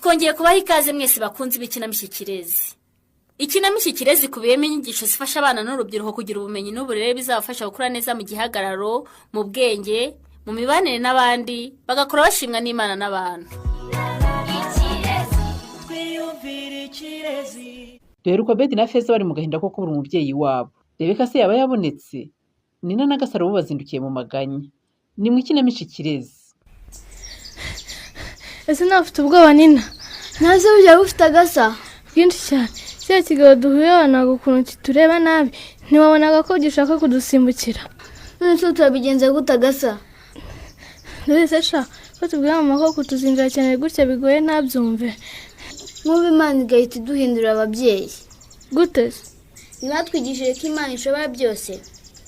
Twongeye kubaha ikaze mwese bakunze ibikinamico Ikirezi. Ikinamico Ikirezi ikubiyemo inyigisho zifasha abana n'urubyiruko kugira ubumenyi n'uburere bizabafasha gukura neza mu gihagararo, mu bwenge, mu mibanire n'abandi, bagakora bashimwa n'Imana n'abantu. Twiyumvire Ikirezi. Rero uko Bedi na Feza bari mu gahinda ko kubura umubyeyi wabo. Rebeka se yaba yabonetse? Nina na Gasaro bo bazindukiye mu maganya. Ni mu ikinamico Ikirezi. Ese nawe ufite ubwoba, Nina? Ntazi burya bufite agasa. Bwinshi cyane. Kiriya kigabo duhuye wabonaga ukuntu kitureba nabi, ntiwabonaga ko gishaka kudusimbukira? None se turabigenza gute, agasa? Ndetse sha, ko tubwira mama ko kutuzinjira cyane gutya bigoye, ntabyumve. Nk'ubu Imana igahita iduhindura ababyeyi. Gute se? Ntibatwigishije ko Imana ishobora byose?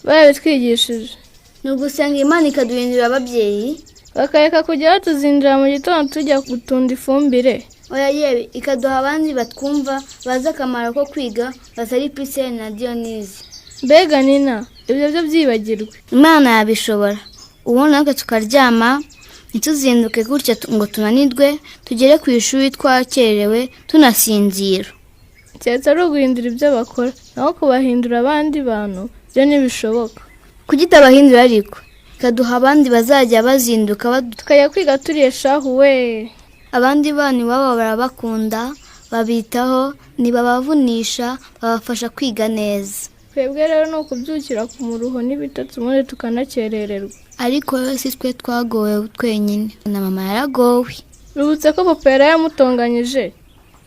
Barabitwigishije. Ni ugusenga Imana ikaduhindura ababyeyi. Bakareka kujya batuzinjira mu gitondo tujya gutunda ifumbire. Oya yewe, ikaduha abandi batwumva, bazi akamaro ko kwiga, batari Piseri na Diyonizi. Mbega Nina, ibyo byo byibagirwe. Imana yabishobora, ubundi natwe tukaryama, ntituzinduke gutya ngo tunanirwe, tugere ku ishuri twakerewe, tunasinzira. Keretse ari uguhindura ibyo bakora, naho kubahindura abandi bantu byo ntibishoboka. Kuki itabahindura ariko ikaduha abandi bazajya bazinduka Tukajya kwiga turiye shahu we. Abandi bana iwabo barabakunda, babitaho, ntibabavunisha, babafasha kwiga neza. Twebwe rero ni ukubyukira ku muruho n'ibitotsi, ubundi tukanakerererwa. Ariko rero si twe twagowe twenyine, na mama yaragowe. Rubutse ko papa yari yamutonganyije.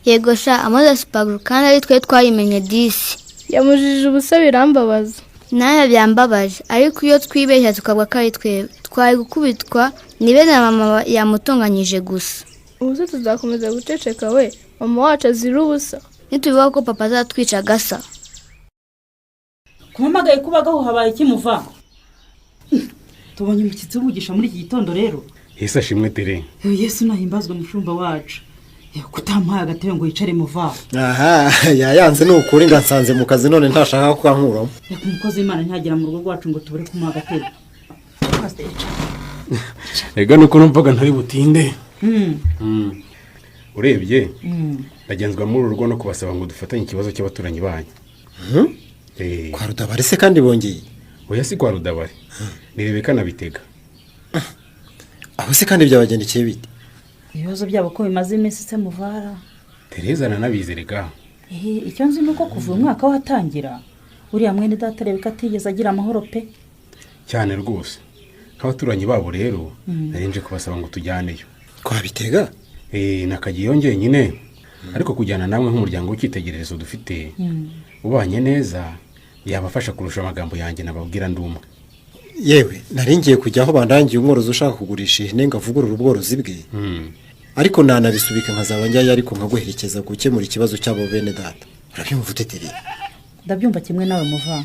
Yego sha, amaze super glue kandi ari twe twayimenye disi. Yamujije ubusa, birambabaza. Nawe byambabaje, ariko iyo twibeshya tukavuga ko ari twebwe twari gukubitwa, nibe na mama yamutonganyije gusa. Ubu se tuzakomeza guceceka we, mama wacu azira ubusa? Nitubivuga ko papa azatwica, agasa. Kumpamagaye kubagaho, habaye ikimuva? Tubonye umushyitsi w'umugisha muri iki gitondo rero. Yesu ashimwe, Tere. Yesu nahimbazwe, mushumba wacu. Kutamuhaye agatebe ngo yicare, muva? Aha yayanze, ni ukuri nsanze mu kazi none ntashaka ko kankuramo. Reka umukozi w'Imana ntihagera mu rugo rwacu ngo tubure kumuha agatebe. Pasiteri, icara. Rega nuko numvaga ntari butinde. Urebye ndagenzwa muri uru rugo no kubasaba ngo dufatanye ikibazo cy'abaturanyi banyu. Kwa Rudabari se kandi bongeye? Oya, si kwa Rudabari, ni Rebeka na Bitega. Aho se kandi byabagendekeye bite? Ibibazo byabo ko bimaze iminsi se, muvara? Tereza nanabizi rega. Icyo nzi ni uko kuva uyu mwaka watangira, uriya mwene data Rebeka atigeze agira amahoro pe. Cyane rwose. Nk'abaturanyi babo rero nari nje kubasaba ngo tujyaneyo. Kwa Bitega? Nakagiyeyo njyenyine, ariko kujyana namwe nk'umuryango w'icyitegererezo dufite ubanye neza yabafasha kurusha amagambo yanjye nababwira ndi umwe. Yewe, nari ngiye kujya aho bandangiye umworozi ushaka kugurisha ihene ngo avugurure ubworozi bwe, ariko nanabisubika nkazaba njyayo, ariko nkaguherekeza gukemura ikibazo cy'abo bene data. Urabyumva ute, Tere? Ndabyumva kimwe nawe, muva,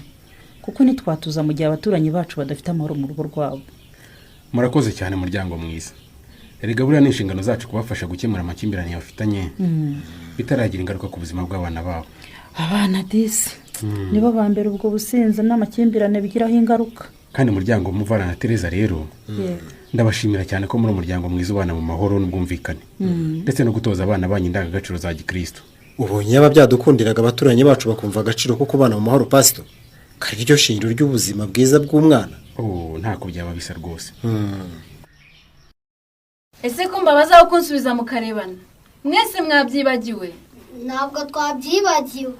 kuko ntitwatuza mu gihe abaturanyi bacu badafite amahoro mu rugo rwabo. Murakoze cyane, muryango mwiza. Erega buriya ni inshingano zacu kubafasha gukemura amakimbirane bafitanye bitaragira ingaruka ku buzima bw'abana babo. Abana disi nibo ba mbere ubwo businzi n'amakimbirane bigiraho ingaruka. Kandi muryango muvana na Tereza rero, ndabashimira cyane ko muri umuryango mwiza ubana mu mahoro n'ubwumvikane, ndetse no gutoza abana banyu indangagaciro za gikristo. Ubonye yaba byadukundiraga abaturanyi bacu bakumva agaciro ko kubana mu mahoro, pasito, kari ryo shingiro ry'ubuzima bwiza bw'umwana. Oh, ntako byaba bisa rwose. Ese ko mbabaza aho kunsubiza mukarebana, mwese mwabyibagiwe? Ntabwo twabyibagiwe.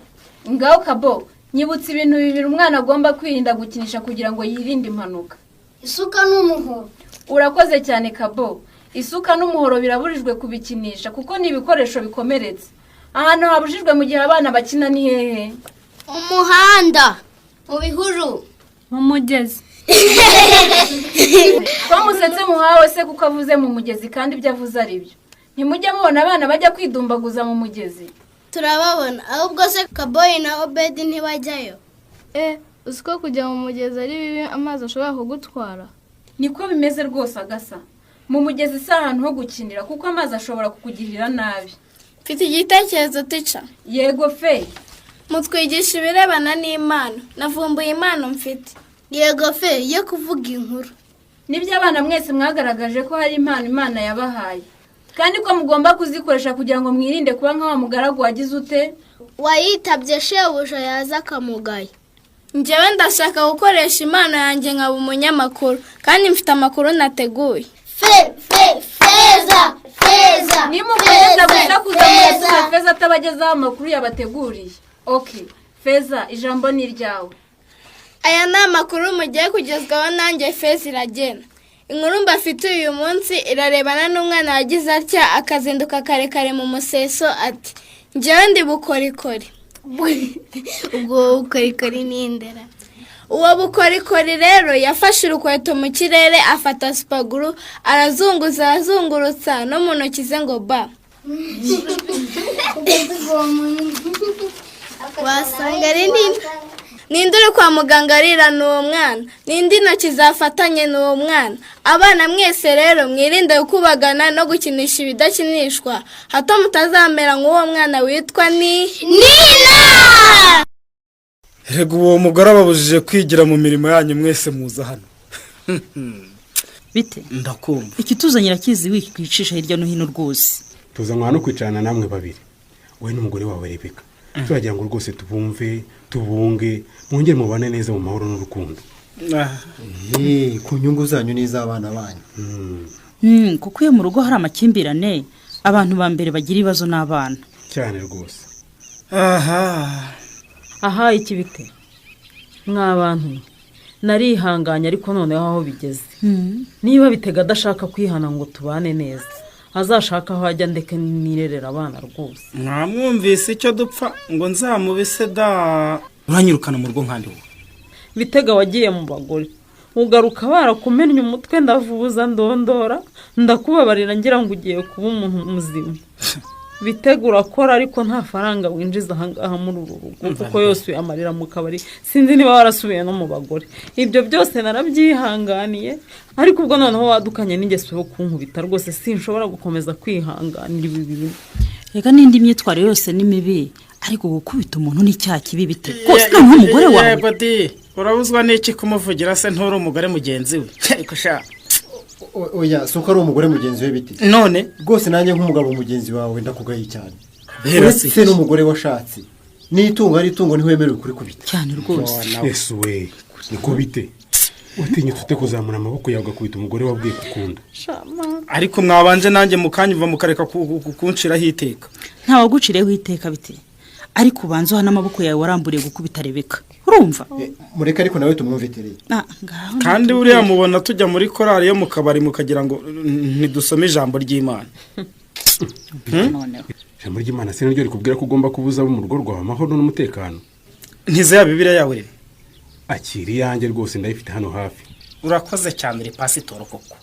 Ngaho kabo, nyibutsa ibintu bibiri umwana agomba kwirinda gukinisha kugira ngo yirinde impanuka. Isuka n'umuhoro. Urakoze cyane, kabo. Isuka n'umuhoro biraburijwe kubikinisha kuko ni ibikoresho bikomeretse. Ahantu habujijwe mu gihe abana bakina ni hehe? Umuhanda, mu bihuru. Mu mugezi. Ko musetse muhawe se kuko avuze mu mugezi kandi ibyo avuze ari byo? Ntimujya mubona abana bajya kwidumbaguza mu mugezi? Turababona. Ahubwo se Kaboyi na Obedi ntibajyayo? Uzi ko kujya mu mugezi ari bibi, amazi ashobora kugutwara? Niko bimeze rwose, agasa. Mu mugezi si ahantu ho gukinira kuko amazi ashobora kukugirira nabi. Mfite igitekerezo, tica. Yego fe. Mutwigisha ibirebana n'impano, navumbuye impano mfite. Yego fe, yo kuvuga inkuru. Nibyo, abana mwese mwagaragaje ko hari impano Imana yabahaye. Kandi ko mugomba kuzikoresha kugira ngo mwirinde kuba nka wa mugaragu wagize ute? Wayitabye shebuja yaza akamugaya. Njyewe ndashaka gukoresha impano yanjye nkaba umunyamakuru, kandi mfite amakuru nateguye. Fe fe feza feza. Nimukomeza gusakuza murasuka Feza atabagezaho amakuru yabateguriye. Okay, Feza, ijambo ni iryawe. Aya ni amakuru mugiye kugezwaho nanjye Feza Iragena. Inkuru mbafitiye uyu munsi irarebana n'umwana wagize atya akazinduka kare kare mu museso ati: "Njyewe ndi bukorikori." Ubwo bukorikori ni indera? Uwo bukorikori rero yafashe urukweto mu kirere, afata super glue, arazunguza, arazungurutsa no mu ntoki ze ngo ba. Wasanga ari nini. Ninde uri kwa muganga arira? Ni uwo mwana. Ninde intoki zafatanye? Ni uwo mwana. Abana mwese rero mwirinde gukubagana no gukinisha ibidakinishwa, hato mutazamera nk'uwo mwana witwa ni Nina. Rega uwo mugore ababujije kwigira mu mirimo yanyu, mwese muza hano. Bite? Ndakumva. Ikituzanye irakizi, wikwicisha hirya no hino rwose. Tuzanywa no kwicarana namwe babiri, wowe n'umugore wawe Rebeka. Turagira ngo rwose tubumve, tubunge, mwongere mubane neza mu mahoro n'urukundo. Ku nyungu zanyu n'iz'abana banyu. Kuko iyo mu rugo hari amakimbirane, abantu ba mbere bagira ibibazo n'abana. Cyane rwose. Aha. Aha, iki bite mwa bantu? Narihanganye, ariko noneho aho bigeze, niba Bitega adashaka kwihana ngo tubane neza, azashaka aho ajya, ndeke nirerera abana rwose. Mwamwumvise icyo dupfa ngo nzamubise da? Uranyirukana mu rugo nkandi wowe? Bitega, wagiye mu bagore ugaruka barakumennye umutwe, ndavuza ndondora, ndakubabarira ngira ngo ugiye kuba umuntu muzima. Bitega, urakora ariko nta faranga winjiza ahangaha muri uru rugo, kuko yose uyamarira mu kabari. Sinzi niba warasubiye no mu bagore. Ibyo byose narabyihanganiye, ariko ubwo noneho wadukanye n'ingeso yo kunkubita, rwose sinshobora gukomeza kwihanganira ibi bintu. Reka, n'indi myitwarire yose ni mibi, ariko gukubita umuntu ni icyaha kibi bite rwose, noneho umugore wawe. Yego di, urabuzwa n'iki kumuvugira se? Nturi umugore mugenzi we? Ariko sha. Oya, si uko ari umugore mugenzi we biti. None? Rwose nanjye nk'umugabo mugenzi wawe ndakugaye cyane. Rero si Uretse n'umugore washatse, n'itungo ari itungo, ntiwemerewe kurikubita. Cyane rwose. Yesu we, niko bite? Watinyutse ute kuzamura amaboko yawe ugakubita umugore wabwiye kukunda? Ariko mwabanje nanjye mukanyumva, mukareka kunciraho iteka. Ntawaguciriyeho iteka bite, ariko ubanza uhane amaboko yawe waramburiye gukubita Rebeka, urumva? Mureke ariko nawe tumwumve tereye. Ah, ngaho. Kandi buriya mubona tujya muri korari yo mu kabari mukagira ngo ntidusome ijambo ry'Imana. Noneho. Ijambo ry'Imana se niryo rikubwira ko ugomba kubuza abo mu rugo rwawe amahoro n'umutekano? Ntize ya Bibiliya yawe rero. Akira iyanjye rwose, ndayifite hano hafi. Urakoze cyane, uri pasitoro koko.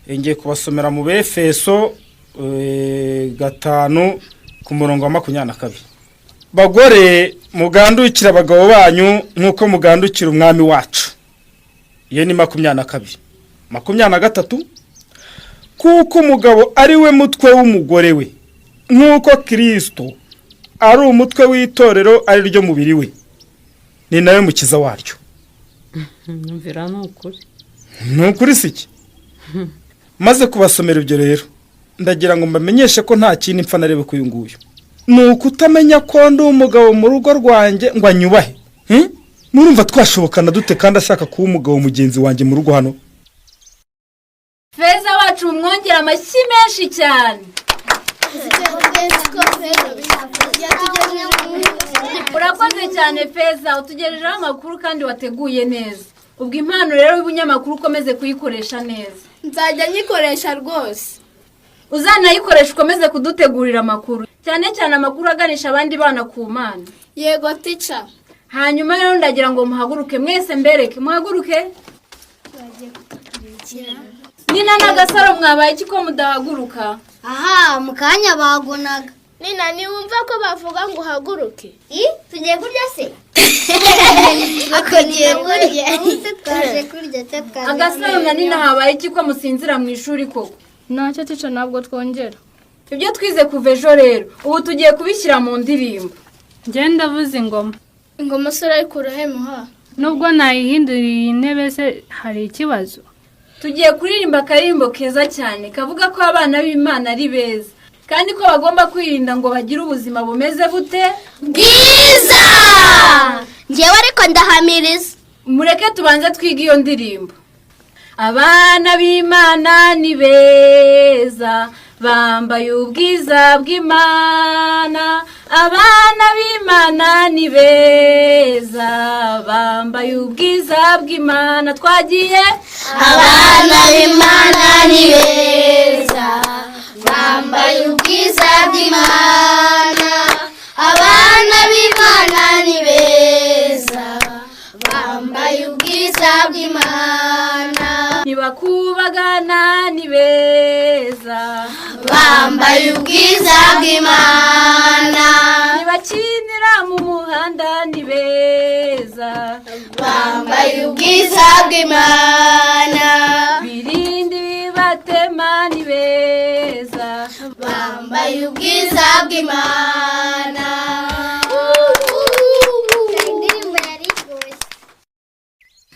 Ngiye kubasomera mu Befeso 5 ku murongo wa 22: "Bagore, mugandukira abagabo banyu nk'uko mugandukira Umwami wacu." Iyo ni 22. 23: "Kuko umugabo ari we mutwe w'umugore we, nk'uko Kirisito ari umutwe w'itorero, ari ryo mubiri we, ni nawe mukiza waryo." Nyumvira, ni ukuri. Ni ukuri si iki? Maze kubasomera ibyo rero, ndagira ngo mbamenyeshe ko nta kindi mpfa narebe ko uyu nguyu ni ukutamenya ko ndi umugabo mu rugo rwanjye ngo anyubahe. Murumva twashobokana dute kandi ashaka kuba umugabo mugenzi wanjye mu rugo hano? Feza wacu, mumwongere amashyi menshi cyane. Urakoze cyane Feza, utugejejeho amakuru kandi wateguye neza. Ubwo impano rero y'ubunyamakuru ukomeze kuyikoresha neza. Nzajya nyikoresha rwose. Uzanayikoresha ukomeze kudutegurira amakuru, cyane cyane amakuru aganisha abandi bana ku Mana. Yego tica. Hanyuma rero ndagira ngo muhaguruke mwese, mbereke. Muhaguruke. Nina na Gasaro, mwabaye iki ko mudahaguruka? Aha mu kanya bagonaga. Nina, ntiwumva ko bavuga ngo uhaguruke? I tugiye kurya se? Tugiye kurya. Twaje kurya cyo twaje. Agasaro na Nina, habaye iki ko musinzira mu ishuri koko? Ntacyo tica, ntabwo twongera. Ibyo twize kuva ejo rero, ubu tugiye kubishyira mu ndirimbo. Njye ndavuza ingoma. Ingoma se urayikura he muha? Nubwo nayihinduriye iyi ntebe se hari ikibazo? Tugiye kuririmba akaririmbo keza cyane kavuga ko abana b'Imana ari beza kandi ko bagomba kwirinda ngo bagire ubuzima bumeze bute? Bwiza. Ngewe ariko ndahamiriza. Mureke tubanze twige iyo ndirimbo. Abana b'Imana ni beza, bambaye ubwiza bw'Imana. Abana b'Imana ni beza, bambaye ubwiza bw'Imana. Twagiye. Abana b'Imana ni beza, bambaye ubwiza bw'Imana. Abana b'Imana ni beza, bambaye ubwiza bw'Imana. Ntibakubagana ni beza, bambaye ubwiza bw'Imana. Ntibakinira mu muhanda ni beza, bambaye ubwiza bw'Imana. Birinde ibibatema ni beza, bambaye ubwiza bw'Imana.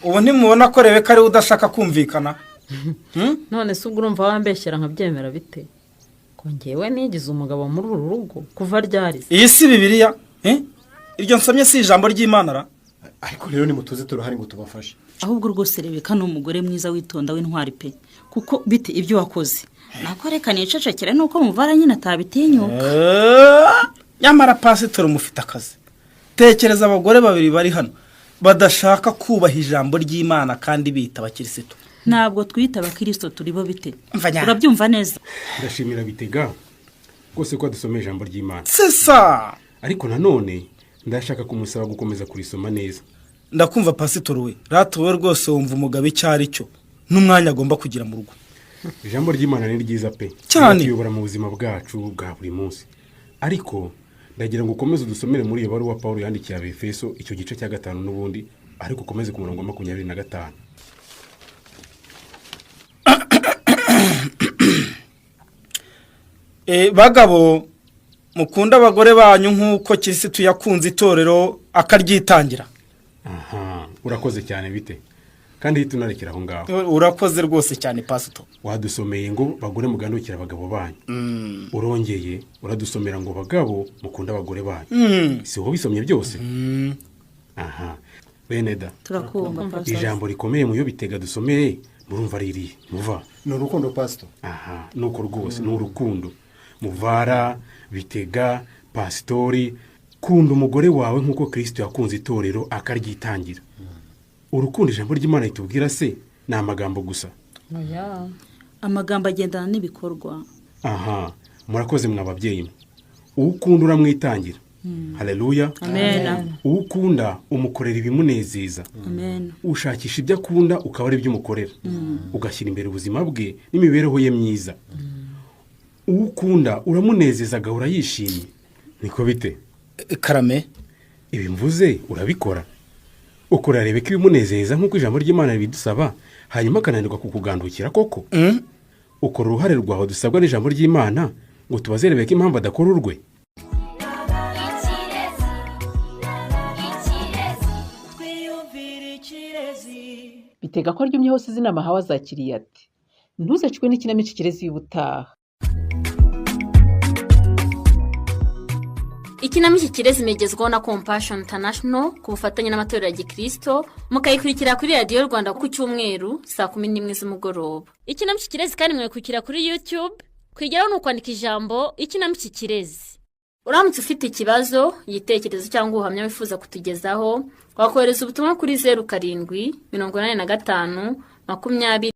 Ubu ntimubona ko Rebeka ariwe udashaka kumvikana? None se ubwo urumva wambeshyera nkabyemera bite? Ko ngewe nigize umugabo muri uru rugo kuva ryari se? Iyi si Bibiliya, iryo nsomye si ijambo ry'Imana ra? Ariko rero nimutuze turahari ngo tubafashe. Ahubwo rwose Rebeka ni umugore mwiza witonda w'intwari pe, kuko bite ibyo wakoze nako reka nicecekere nuko muvara nyine atabitinyuka. Nyamara pasitori mufite akazi. Tekereza abagore babiri bari hano badashaka kubaha ijambo ry'Imana kandi bita abakirisitu. Ntabwo twita abakirisito, turi bo bite, urabyumva neza. Ndashimira Bitega rwose ko adusomeye ijambo ry'Imana. Sesa. Ariko nanone ndashaka kumusaba gukomeza kurisoma neza. Ndakumva pasitori we, rata wowe rwose wumva umugabo icyo ari cyo n'umwanya agomba kugira mu rugo. Ijambo ry'Imana ni ryiza pe. Cyane. Riratuyobora mu buzima bwacu bwa buri munsi. Ariko ndagira ngo ukomeze udusomere muri iyo baruwa Paul yandikiye Abefeso, icyo gice cya 5 n'ubundi, ariko ukomeze ku murongo wa 25. Bagabo mukunda abagore banyu nk'uko Kirisitu yakunze itorero akaryitangira. Aha, urakoze cyane bite, kandi hita unarekera aho ngaho. Urakoze rwose cyane pasito. Wadusomeye ngo bagore mugandukira abagabo banyu, urongeye uradusomera ngo bagabo mukunda abagore banyu. Si wowe bisomye byose? Aha bene da, turakumva pastor. Ijambo rikomeye mu yo Bitega dusomeye murumva ririye muva Ni urukundo pasito. Aha nuko rwose ni urukundo. Muvara, Bitega, pasitori, kunda umugore wawe nk'uko Kristo yakunze itorero akaryitangira. Urukundo ijambo ry'Imana ritubwira se ni amagambo gusa? Amagambo agendana n'ibikorwa. Aha murakoze mwa babyeyi mwe. Uwukunda uramwitangira. Haleluya. Amen. Uwukunda umukorera ibimunezeza. Amen. Ushakisha ibyo akunda ukaba ari byo umukorera, ugashyira imbere ubuzima bwe n'imibereho ye myiza. Uwukunda uramunezeza agahora yishimye. Niko bite? Karame. Ibi mvuze urabikora, ukora Rebeka ibimunezeza nk'uko ijambo ry'Imana ribidusaba, hanyuma akananirwa kukugandukira koko. Ukora uruhare rwawe dusabwa n'ijambo ry'Imana ngo tubaze Rebeka impamvu adakora urwe. Bitega ko aryumye hose izina mahawe azakiriye ati ntuzacikwe n'ikinamico Ikirezi y'ubutaha. Ikinamico Ikirezi imegezwaho na Compassion International ku bufatanye n'amatorero ya Gikristo, mukayikurikira kuri Radiyo Rwanda ku cyumweru saa 11 z'umugoroba. Ikinamico Ikirezi kandi mwayikurikira kuri YouTube, kwigeraho ni ukwandika ijambo Ikinamico Ikirezi. Uramutse ufite ikibazo, igitekerezo cyangwa ubuhamya wifuza kutugezaho, wakohereza ubutumwa kuri 07 85 20.